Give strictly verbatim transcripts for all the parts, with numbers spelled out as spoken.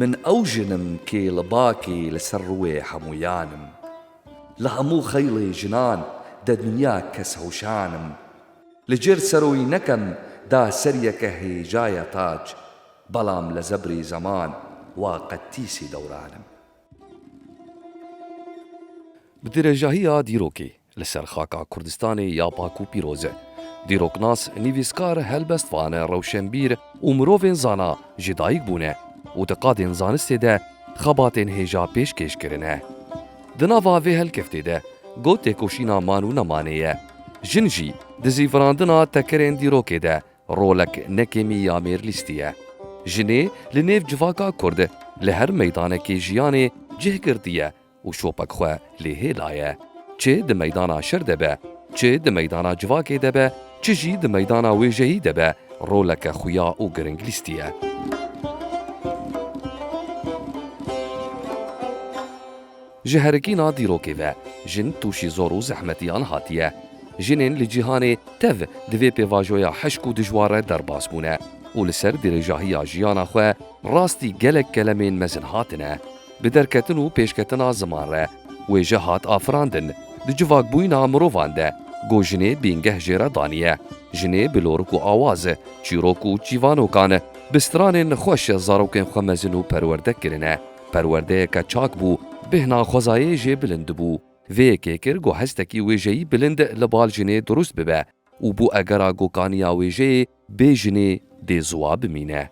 Min ew jin im kê li bakê li ser rûyê hemûyan im. Li hemû xeylê jinan de dinya kes hewşan im. Li cêr seroyî nekem da seriyeke hêja ye tac, belam li zebrê zeman wa qetîsî dewran im. Bi dirêjahiya dîrokê li ser xaka Kurdistanê ya pak û pîroz e. Dîroknas, nivîskar, helbestvan, rewşenbîr û mirovên zana ji dayik bûne û di qadên zanistê de xebatên hêja pêşkêş kirine. Di nava vê helkeftê de got têkoşîna man û nemanê ye. Jin jî di zîvirandina tekerên dîrokê de rolek nekêmî ya mêr lîstiye. Jinê li nêv civaka Kurd li her meydanekê jiyanê cih girtiye û şopek xwe lê hêlaye. Çi di meydana şer de be, çi di meydana civakê de be, çi jî di meydana wêjeyî de be, roleke xuya û giring lîstiye. Ji herikîna dîrokê ve, jin tûşî zor û zehmetiyan hatiye. Jinên li cîhanê tev di vê pêvajoya hişk û dijwar re derbas bûne û li ser dirêjahiya jiyana xwe rastî gelek kelemên mezin hatine. Bi derketin û pêşketina ziman re, wêje hat afirandin. Di civakbûyîna mirovan de, go jinê bîngeh jê re daniye. Jinê bi lorik û awaz, çîrok û çîvanokan, bi stranên xweş zarokên xwe mezin û perwerde kirine. Perwerdeyeke çak bû, bêhna xwezayê jê bilind bû. Vê yekê kir ku hestekî wêjeyî bilind li bal jinê dirust bibe û bû egera ku kaniya wêjeyê bê jinê dê ziwa bimîne.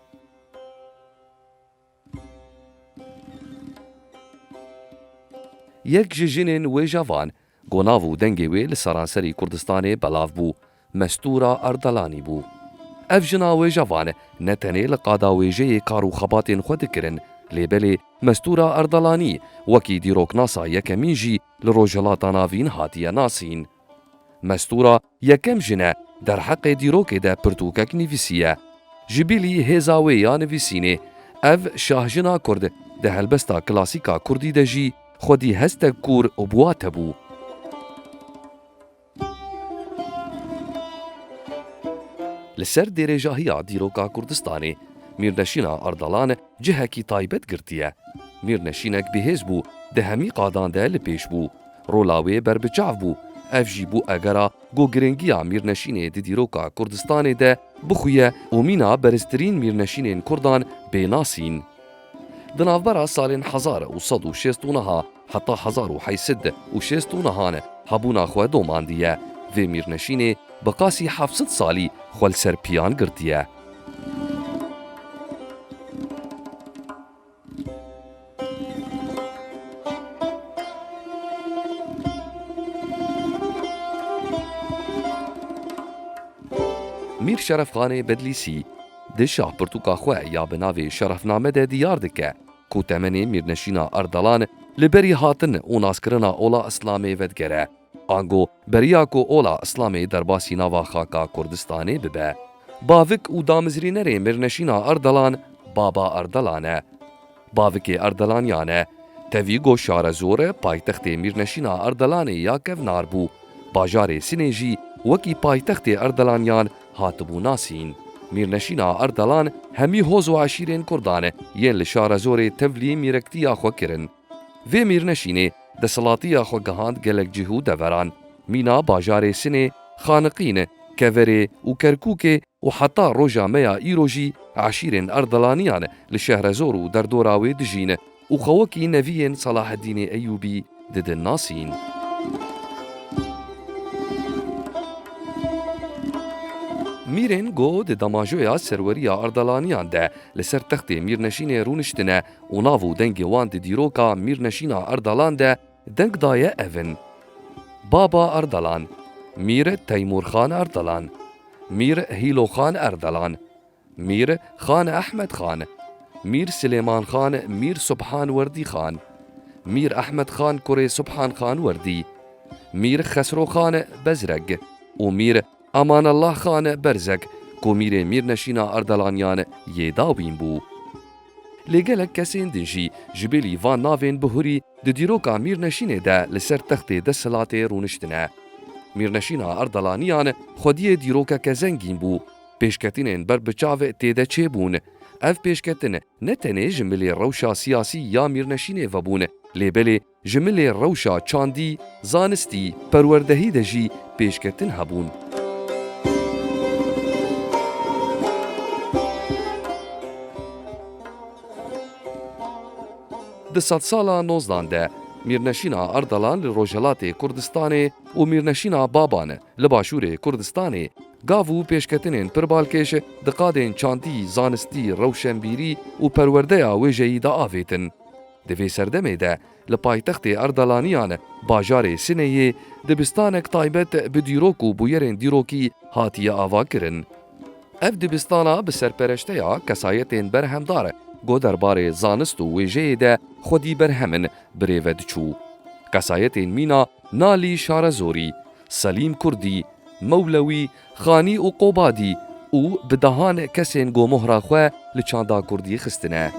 Yek ji jinên wêjevan ku nav û dengê wê li seranserî Kurdistanê belav bû, Mestûra Erdelanî bû. Ev jina wêjevan ne tenê li qada wêjeyê kar û xebatên xwe dikirin, lê belê Mestûra Erdelanî wekî dîroknasa yekemîn jî li Rojhilata Navîn hatiye nasîn. Mestûra yekem jin e derheqê dîrokê de pirtûkek nivîsiye. Ji bilî hêza wê ya nivîsînê, ev şahjina Kurd di helbesta klasîka Kurdî de jî xwedî hestek kûr û biwate bû. Li ser dêrêjahiya dîroka Kurdistanê, Mîrneşîna Erdelan cihekî taybet girtiye. Mîrneşînek bihêz bû, di hemî qadan de li pêş bû. Rola wê berbiçav bû. Ev jî bû egera ku giringiya Mîrneşînê di dîroka Kurdistanê de bixuye û mîna beriztirîn mîrneşînên Kurdan bê nasîn. Di navbera salên hezar û sed û şêst û neh heta hezar û heyt sed û şêst û neh hebûna xwe domandiye. Vê mîrneşînê bi qasî heft sed salî xwe li ser piyan girtiye. Mîr Şerefxanê Bedlîsî di şahpirtûka xwe ya bi navê Şerefname de diyar dike ku temenê Mîrneşîna Erdelan li berî hatin û naskirina ola Îslamê vedigere. Ango beriya ku ola Îslamê derbasî nava xaka Kurdistanê bibe. Bavik û damizrînerê Mîrneşîna Erdelan Baba Erdelan e. Bavikê Erdelaniyan e. Tevî go Şarezor e, paytextê Mîrneşîna Erdelanê ya kevnar bû. Bajarê Sinê jî wekî paytextê Erdelaniyan hatibû nasîn. Mîrneşîna Erdelan hemî hoz û eşîrên Kurdan e, yên li Şarezorê tevlî mîrektiya xwe kirin. Vê mîrneşînê desthilatiya xwe gihand gelek cih û deveran. Mîna bajarê Sinê, Xaniqîn, Keverê û Kerkûkê û heta roja me ya îro jî eşîrên Erdelaniyan li Şehrezor û derdora wê dijîn. û xwe wekî neviyên Selaheddînê Eyûbî didin nasîn. Mîrên ku di demajoya serweriya Erdalaniyan de li ser textê Mîrneşînê rûniştine û nav û dengê wan di dîroka Mîrneşîna Erdalan de deng daye ev in: Baba Erdalan, Mîr Teymûrxan Erdalan, Mîr Hîloxan Erdalan, Mîr Xan Ehmed Xan, Mîr Silêman Xan, Mîr Subhan Werdî Xan, Mîr Ehmed Xan kurê Subhan Xan Werdî, Mîr Xesro Xan Bezreg û Mîr Amanallah Xan Berzek ku mîrê Mîrneşîna Erdalaniyan yê dawîn bû. Lê gelek kesên din jî ji bilî van navên bihurî di dîroka Mîrneşînê de li ser textê desthilatê rûniştine. Mîrneşîna Erdalaniyan xwediyê dîrokeke zengîn bû. Pêşketinên ber bi çav tê de çêbûn. Ev pêşketin ne tenê ji milê rewşa siyasî ya Mîrneşînê vebûn, lê belê ji milê rewşa çandî, zanistî, perwerdehî de jî pêşketin hebûn. Di sedsala nozdan de, Mîrneşîna Erdalan li Rojhelatê Kurdistanê û Mîrneşîna Baban li Başûrê Kurdistanê gav û pêşketinên pir balkêş di qadên çandî, zanistî, rewşenbîrî û perwerdeya wêjeyî de avêtin. Di vê serdemê de li paytextê Erdalaniyan, bajarê Sineyê, dibistanek taybet bi dîrok û bûyerên dîrokî hatiye avakirin. Ev dibistana bi serpereşteya kesayetên berhemdar ku derbarê zanist û wêjeyê de xwedî berhem in, bi rê ve diçû. Kesayetên mîna Nalî Şarezorî, Selîm Kurdî, Mewlewî, Xanî û Qobadî û bi dehan kesên ku mohra xwe li çanda kurdî xistine.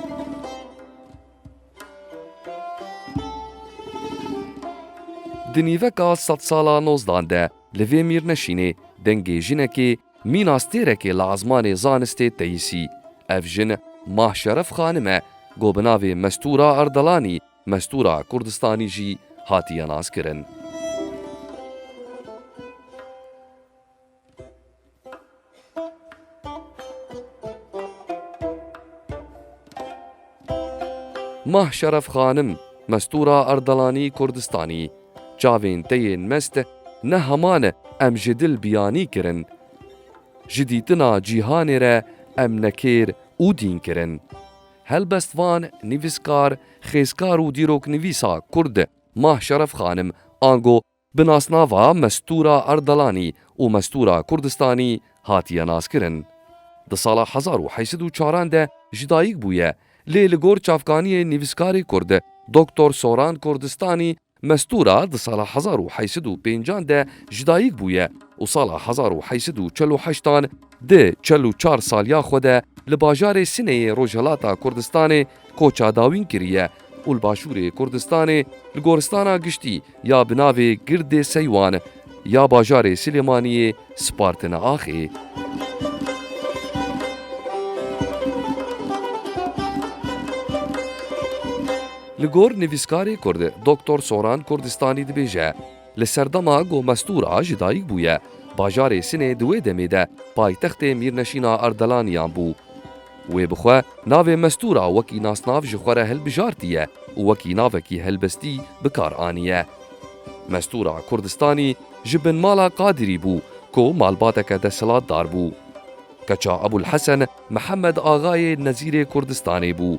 Di nîveka sedsala nozdan de li vê Mîrneşînê dengê jinekê mîna stêrekê li ezmanê zanistê teyisî. Ev jin Mah Şeref Xanim e, ku bi navê Mestûra Erdelanî, Mestûra Kurdistanî jî hatiye naskirin. Mah Şeref Xanim, Mestûra Erdelanî Kurdistanî, çavên te yên mest ne heman em ji dil biyanî kirin. Ji dîtina cîhanê re em nekêr û dîn kirin. Helbestvan, nivîskar, xêzkar û dîroknivîsa kurd Mah Şeref Xanim, ango bi nasnava Mestûra Erdelanî û Mestûra Kurdistanî hatiye naskirin. Di sala hezar û heyt sed û çaran de ji dayik bûye, lê li gor çavkaniyê nivîskarê kurd Doktor Soran Kurdistanî, Mestûra di sala hezar û heyt sed û pêncan de ji dayik bûye û sala hezar û heyt sed û çel û heştan di çel û çar saliya xwe de li bajarê Sineyê Rojhelata Kurdistanê koça dawîn kiriye û li Başûrê Kurdistanê li goristana giştî ya bi navê Girdê Seywan ya bajarê Silêmaniyê spartine axê. Li gor nivîskarê kurd Doktor Soran Kurdistanî dibêje, li serdema ku Mestûra ji dayik bûye, bajarê Sinê di wê demê de paytextê Mîrneşîna Erdelaniyan bû. Wê bi xwe navê Mestûra wekî nasnav ji xwe re hilbijartiye û wekî navekî helbestî bi kar aniye. Mestûra Kurdistanî ji binmala Qadirî bû ku malbateke desthilatdar bû. Keça Ebûlhesen Mihemed Axayê Nezîrê Kurdistanê bû.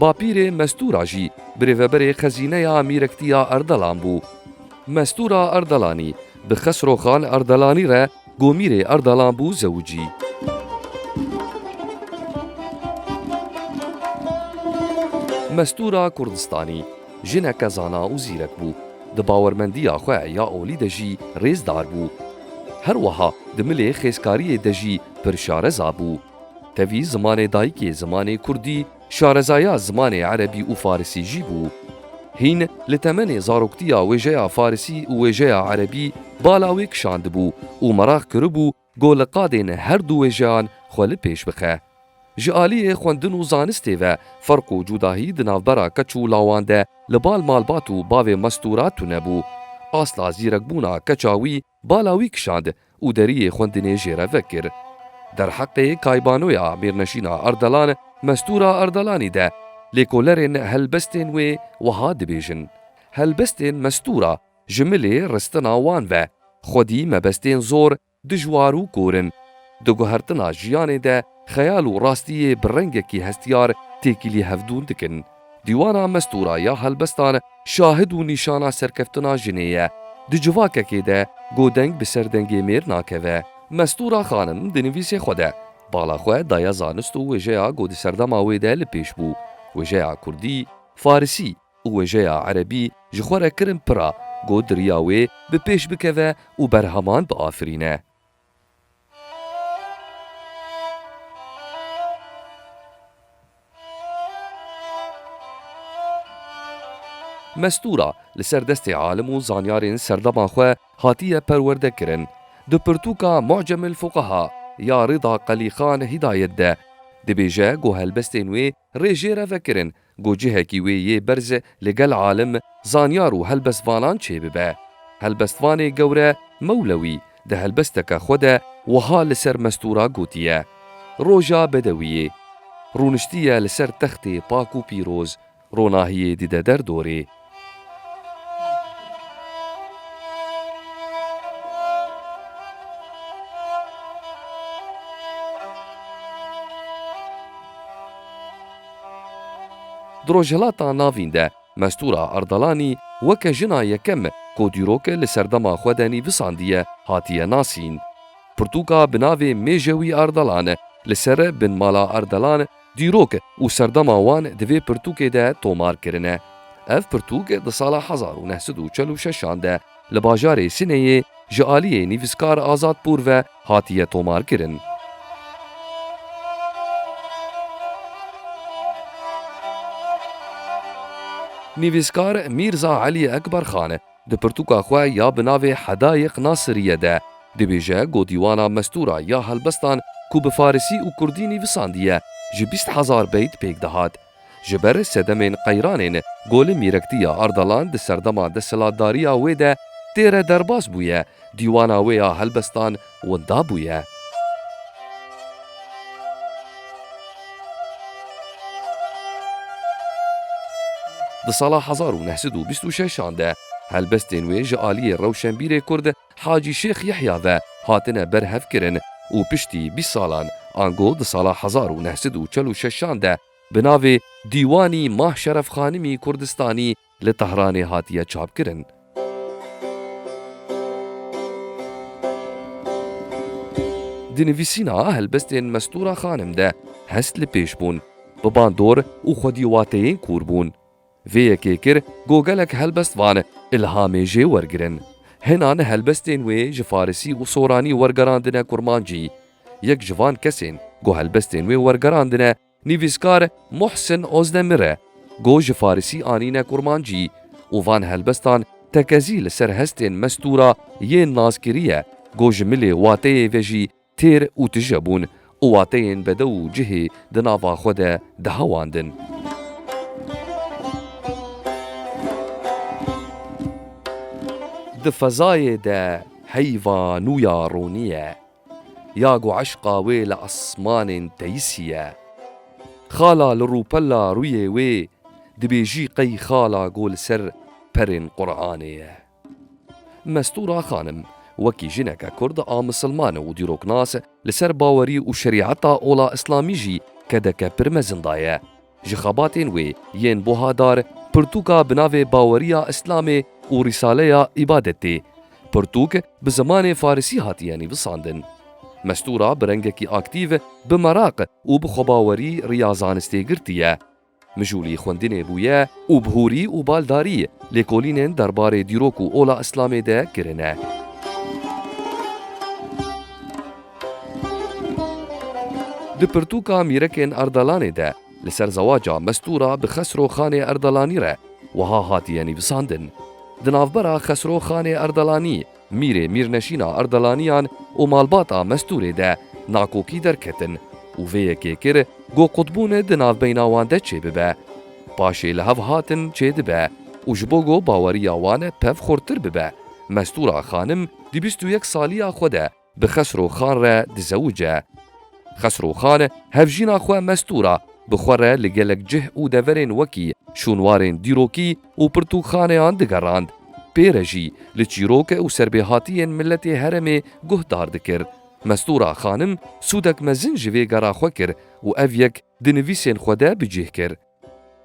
Bapîrê Mestûra jî birêveberê xezîneya mîrektiya Erdelan bû. Mestûra Erdelanî bi Xesroxan Erdelanî re ku mîrê Erdelan bû zewicî. Mestûra Kurdistanî jineke zana û zîrek bû. Di bawermendiya xwe ya olî de jî rêzdar bû. Her wiha di milê xêzkariyê de jî pir şareza bû. Tevî zimanê dayikê, zimanê kurdî, şarezaya zimanê erebî û farisî jî bû. Hîn li temenê zaroktiya wêjeya farisî û wêjeya erebî bala wê kişandibû û meraq kiribû ku li qadên her du wêjeyan xwe li pêş bixe. Ji aliyê xwendin û zanistê ve ferq û cudahî di navbera keç û lawan de li bal malbat û bavê Mestûra tune bû. Asta zîrekbûna keça wî bala wî kişand û deriyê xwendinê jê re vekir. Derheqê kaybanoya Mîrneşîna Erdelan, Mestûra Erdelanî de Lêkolerên helbestên wê wiha dibêjin: Helbestên Mestûra ji milê ristina wan ve, xwedî mebestên zor, dijwar û kor in. Di guhertina jiyanê de xeyal û rastiyê bi rengekî hestiyar têkilî hevdûn dikin. Dîwana Mestûra ya helbestan şahid û nîşana serkeftina jinê ye. Di civakekê de ku deng bi ser dengê mêr nakeve. Mestûra Xanim di nivîsê xwe de bala xwe daye zanist û wêjeya ku di serdema wê de li pêş bû, wêjeya kurdî, farisî û wêjeya erebî ji xwe re kirin pira ku di riya wê bi pêş bikeve û berheman biafirîne. Mestûra li ser destê alim û zanyarên serdema xwe hatiye perwerdekirin. Di pirtûka Mu'cemil Fuqeha ya Rida Qelîxan Hidayet de dibêje ku helbestên wê rê jê re vekirin ku cihekî wê yê berz li gel alim, zanyar û helbestvanan çêbibe. Helbestvanê gewre Mewlewî di helbesteke xwe de wiha li ser Mestûra gotiye: Roja bedewiyê. Rûniştiye li ser textê pak û pîroz, ronahiyê dide derdorê. Di Rojhilata Navîn de Mestûra Ardalanî weke jina yekem ku dîrok li serdema xwe de nivîsandiye, hatiye nasîn. Pirtûka bi navê Mêjewî Ardalan li ser binmala Ardalan, dîrok û serdema wan di vê pirtûkê de tomar kirine. Ev pirtûk di sala hezar û neh sed û çel û şeşan de li bajarê Sineyê ji aliyê nivîskar Azad Pûr ve hatiye tomarkirin. Nivîskar Mîrza Elî Ekber Xan di pirtûka xwe ya bi navê Hedayîq Nasiriye de dibêje ku dîwana Mestûra ya helbestan ku bi farisî û kurdî nivîsandiye, ji bîst hezar beyt pêk dihat. Ji ber sedemên qeyranên ku li mîrektiya Ardalan di serdema desthilatdariya wê de têre derbas bûye, dîwana wê ya helbestan winda bûye. Di sala hezar û neh sed û bîst û şeşan de helbestên wê ji aliyê rewşenbîrê kurd Hacî Şêx Yehya ve hatine berhevkirin û piştî bîst salan, ango di sala hezar û neh sed û çel û şeşan de bi navê Dîwanî Mah Şeref Xanimî Kurdistanî li Tehranê hatiye çapkirin. Di nivîsîna helbestên Mestûra Xanim de hest li pêş bûn, bi bandor û xwedî wateyên kûr bûn. Vê yekê kir ku gelek helbestvan îlhamê jê wergirin. Hinan helbestên wê ji farisî û soranî wergerandine kurmancî. Yek ji van kesên ku helbestên wê wergerandine, nivîskar Muhsin Ozdemir e, ku ji farisî anîne kurmancî û van helbestan tekezî li ser hestên Mestûra yên nazkirî ye, ku ji milê wateyê ve jî têr û tije bûn û wateyên bedew û cihê di nava xwe de dihewandin. Di fezayê de heyva nû ya rûnî ye, ya ku eşqa wê li esmanên teyisî ye. Xala li rûpela rûyê wê dibêjî qey xala ku li ser perên Quranê ye. Mestûra Xanim, wekî jineke Kurd a misilman û dîroknas, li ser bawerî û şerîeta ola Îslamî jî kedeke pir mezin daye. Ji xebatên wê yên buhadar, pirtûka bi navê Baweriya Îslamê û Rîsaleya Îbadetê. Pirtûk bi zimanê farisî hatiye nivîsandin. Mestûra bi rengekî aktîf, bi meraq û bi xwebawerî riya zanistê girtiye. Mijûlî xwendinê bûye û bi hûrî û baldarî lêkolînên derbarê dîrok û ola Îslamê de kirine. Di pirtûka Mîrekên Ardalanê de li ser zewaca Mestûra bi Xesro Xanê Ardalanî re wiha hatiye nivîsandin: Di navbera Xesro Xanê Ardalanî, mîrê mîrneşîna Ardalaniyan û malbata Mestûrê de nakokî derketin û vê yekê kir ku qutbûn di navbeyna wan de çêbibe. Paşê li hev hatin çêdibe û ji bo ku baweriya wan pev xurtir bibe, Mestûra Xanim di bîst û yek saliya xwe de bi Xesro Xan re dizewice. Xesro Xan hevjîna xwe Mestûra bi xwe re li gelek cih û deverên wekî şûnwarên dîrokî û pirtûkxaneyan digerand. Pê re jî li çîrok û serbêhatiyên miletê herêmê guhdar dikir. Mestûra Xanim sûdek mezin ji vê gera xwe kir û ev yek di nivîsên xwe de bi cih kir.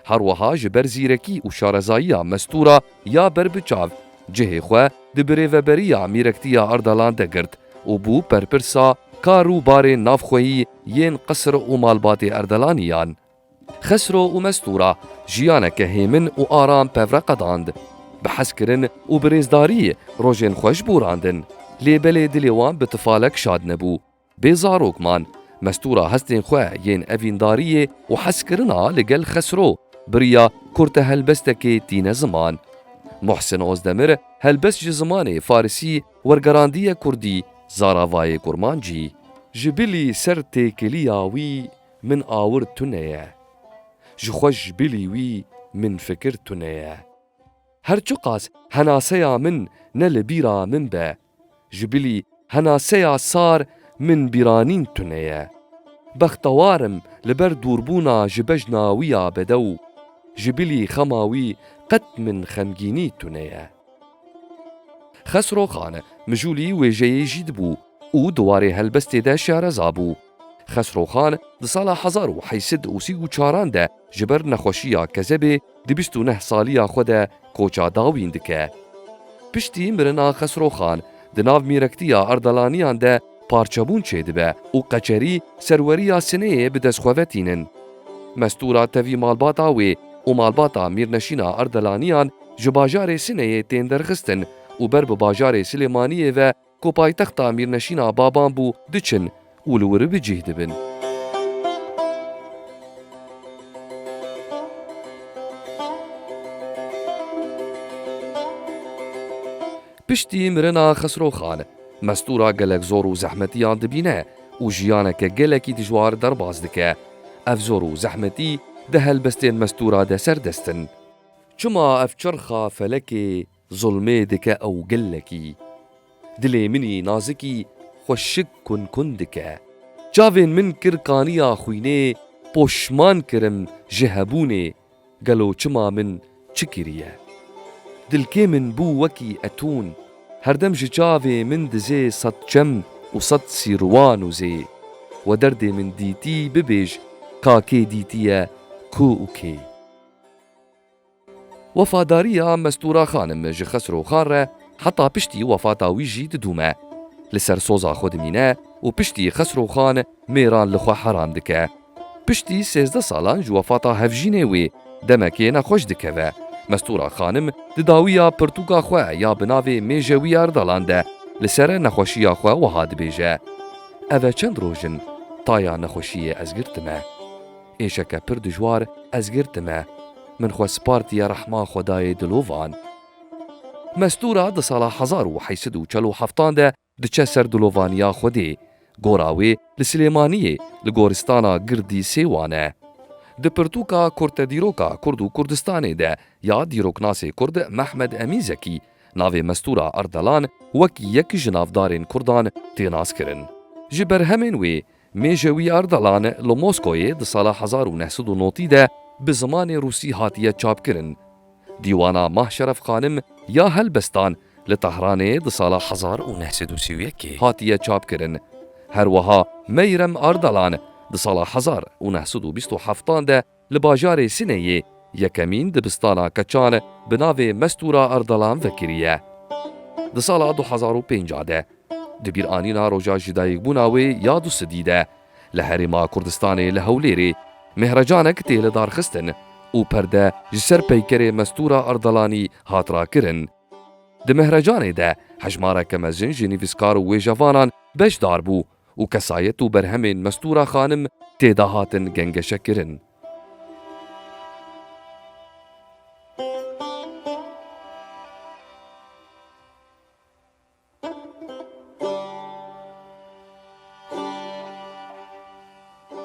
Her wiha ji ber zîrekî û şarezayiya Mestûra ya ber bi çav, cihê xwe di birêveberiya mîrektiya Ardalan de girt û bû berpirsa kar û barên navxweyî yên qisr û malbatê Erdalaniyan. Xesro û Mestûra jiyaneke hêmin û aram pevre qedand. Bi hezkirin û bi rêzdarî rojên xwe ji bo randin. Lê belê dilê wan bi tifalek şad nebû. Bê zarok man. Mestûra hestên xwe yên evîndariyê û hezkirina li gel Xesro biriya kurtehelbestekê tîne ziman. Muhsin Ozdemir helbest ji zimanê farisî wergerandiye kurdî, zaravayê kurmancî. Ji bilî ser têkiliya wî min awir tune ye. Ji xwe ji bilî wî min fikir tune ye. Her çiqas henaseya min ne li bîra min be, ji bilî henaseya sar min bîranîn tune ye. Bextewar im li ber dûrbûna ji bejna wî ya bedew, ji bilî xema wî qet min xemgînî tune ye. Xesro Xan mijûlî wêjeyê jî dibû û di warê helbestê de şareza bû. Xesro Xan di sala hezar û heyt sed û sî û çaran de ji ber nexweşiya kezebê di bîst û neh saliya xwe de koça dawîn dike. Piştî mirina Xesro Xan di nav mîrektiya Erdalaniyan de parçebûn çêdibe û qeçerî serweriya Sineyê bi dest xwe ve tînin. Mestûra tevî malbata wê û malbata mîrneşîna Erdalaniyan ji bajarê Sineyê tên derxistin û ber bi bajarê Silêmaniyê ve ku paytexta mîrneşîna baban bû, diçin û li wir bi cih dibin. Piştî mirina Xesro Xan, Mestûra gelek zor û zehmetiyan dibîne û jiyaneke gelekî dijwar derbas dike. Ev zor û zehmetî di helbestên Mestûra de serdest in. Çima ev çerxa felekê zulmê dike ew gelekî? Dilê min î nazikî xweşik kunkun dike. Çavên min kir kaniya xwînê, poşman kirim ji hebûnê. Gelo çima min çi kiriye? Dilkê min bû wekî etûn. Herdem ji çavê min dizê sed çem û sed sîrwan û zê. We derdê min dîtî, bibêj, ka kê dîtiye, ku û kê? Wefadariya Mestûra Xanim ji Xesro Xan re heta piştî wefata wî jî didûme. Li ser soza xwe dimîne û piştî Xesro Xan mêran li xwe heram dike. Piştî sêzdeh salan ji wefata hevjînê wê demekê nexweş dikeve. Mestûra Xanim di dawiya pirtûka xwe ya bi navê Mêjewî Erdalan de li ser nexweşiya xwe wiha dibêje, Ev e çend roj in taya nexweşiyê ez girtime. Êşeke pir dijwar ez girtime. Min xwe spartiye rehma Xwedayê dilovan. Mestûra di sala hezar û heyt sed û çel û heftan de diçe ser dilovaniya Xwedê. Gora wê li Silêmaniyê, li goristana Girdî Sêwan e. Di pirtûka Kurte Dîroka Kurd û Kurdistanê de ya dîroknasê Kurd Mehmed Emîn Zekî, navê Mestûra Erdalan wek yek ji navdarên Kurdan tê naskirin. Ji berhemên wê, Mêjewî Erdalan li Moskoyê di sala hezar û neh sed û notî de bi zimanê rûsî hatiye çapkirin. Dîwana Mahşeref Xanim ya helbestan li Tehranê di sala hezar û neh sed û sî û yekê hatiye çapkirin. Her wiha Meyrem Erdalan di sala hezar û neh sed û bîst û heftan de li bajarê Sineyê yekemîn dibistana keçan bi navê Mestûra Erdalan vekiriye. Di sala du hezar û pênc de, di bîranîna roja jidayîkbûna wê ya du sedî de, li Herêma Kurdistanê li Hewlêrê mêhrecanek tê lidarxistin û perde ji ser peykerê Mestûra Erdalanî hat rakirin. Di mêhrecanê de hejmareke mezin ji nivîskar û wêjevanan beşdar bû û kesayet û berhemên Mestûra Xanim tê de hatin gengeşekirin.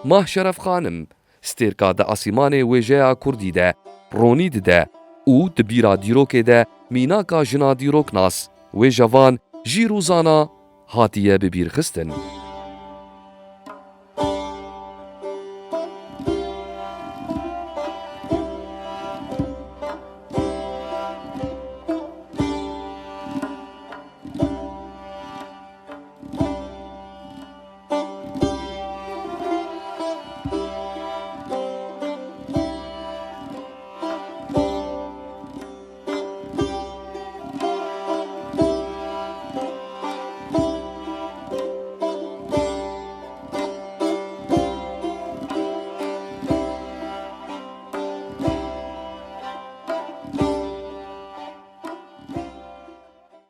Mahşeref Xanim, stêrka di asîmanê wêjeya kurdî de ronî dide û di bîra dîrokê de mînaka jina dîroknas, wêjevan, jîr û zana hatiye bibîrxistin.